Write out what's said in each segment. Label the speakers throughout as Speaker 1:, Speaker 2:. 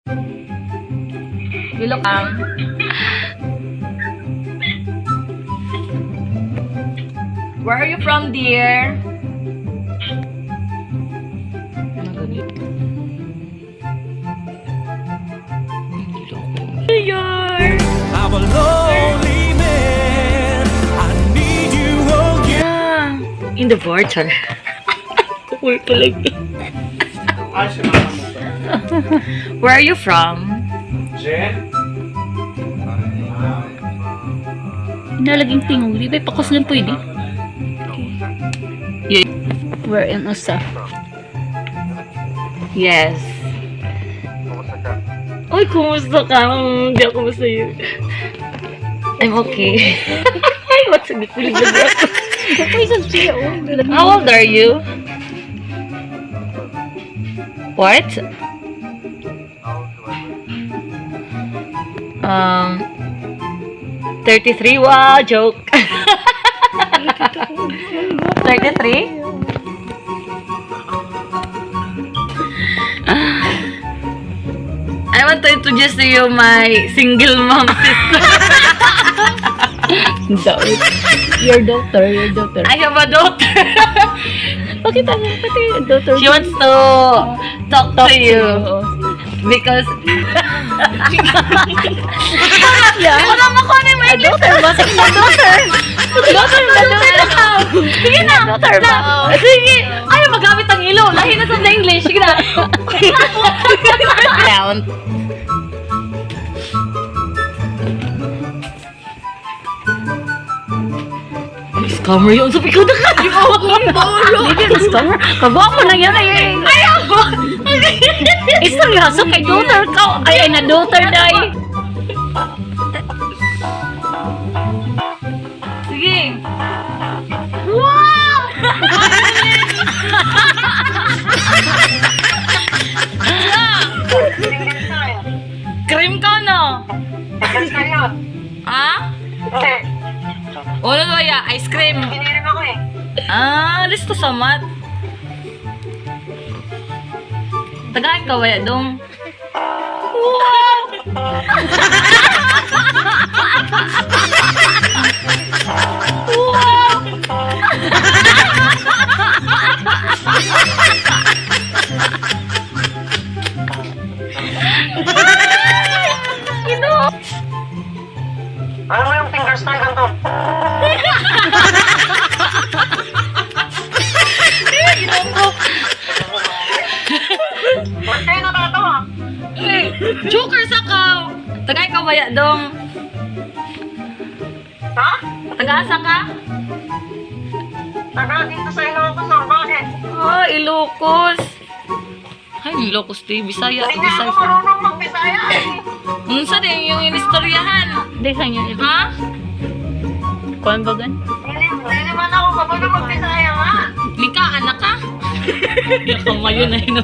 Speaker 1: You look Where are you from, dear? Ano gani? Dear!
Speaker 2: I'm a lonely man. I need you again.
Speaker 1: Ah, in the water. Cool talaga.
Speaker 3: Ah, si mama mo to.
Speaker 1: Where are you from?
Speaker 3: Jen?
Speaker 4: Nalaging tingog. Di ba pakos lang pwede? We're in Usa.
Speaker 1: Yes. Uy, kumusta ka? Hindi ako masaya. I'm okay. Ay, what's a good feeling ako?
Speaker 4: Uy, siya oh.
Speaker 1: How old are you? What? 33? Wow, joke. 33? I want to introduce to you my single mom sister.
Speaker 4: Daot. Your daughter, your daughter.
Speaker 1: I have a daughter.
Speaker 4: Pakita mo, pati yung daughter.
Speaker 1: She wants to talk to you because
Speaker 4: Yeah.
Speaker 1: Wala mo ko na
Speaker 4: A daughter ba? Sige na, daughter. Daughter ba? Daughter.
Speaker 1: Sige na.
Speaker 4: Daughter ba?
Speaker 1: Sige. Ay, magamit ang ilo. Lahi na sa English. Sige na. Count. Scammer yun. Sabi ko na ka.
Speaker 4: Hindi ka scammer. Kabawa mo na yan. Ay, ay.
Speaker 1: Ayaw ko.
Speaker 4: Istoryaso kay daughter ka. Ay, ay, na daughter na ay.
Speaker 1: Sige. Wow! Cream ka, no? Ha? Ano ba ya? Ice cream. Ah, listo sa mat. Tagaan ka ba dong? Wow! Wow!
Speaker 5: Ano mo yung finger style ganito? Ba't kayo natatawa?
Speaker 1: Eh, Joker sa ka! Tagay ka ba dong?
Speaker 5: Ha?
Speaker 1: Tagaasa ka?
Speaker 5: Taga dito sa Ilocos, or bakit?
Speaker 1: Oh, Ilocos. Ay, Ilocos di. Bisaya.
Speaker 5: Hindi nga
Speaker 1: Bisaya.
Speaker 5: ako marunong magbisaya eh.
Speaker 1: Unsa din yung inistoryahan?
Speaker 4: Hindi, sa inyo.
Speaker 1: Ha?
Speaker 4: Kuan ba gan?
Speaker 5: Hindi naman ako marunong magbisaya nga.
Speaker 1: Mika, anak ka? Kamayo na yun.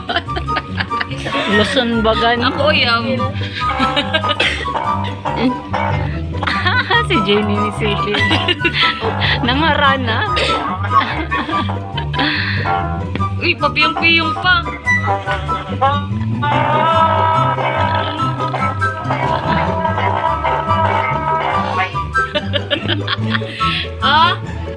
Speaker 4: Luzon ba gan?
Speaker 1: Ako, yam.
Speaker 4: Si Jenny ni Silly. Nangarana.
Speaker 1: Uy, papiyong-piyong pa. Ah?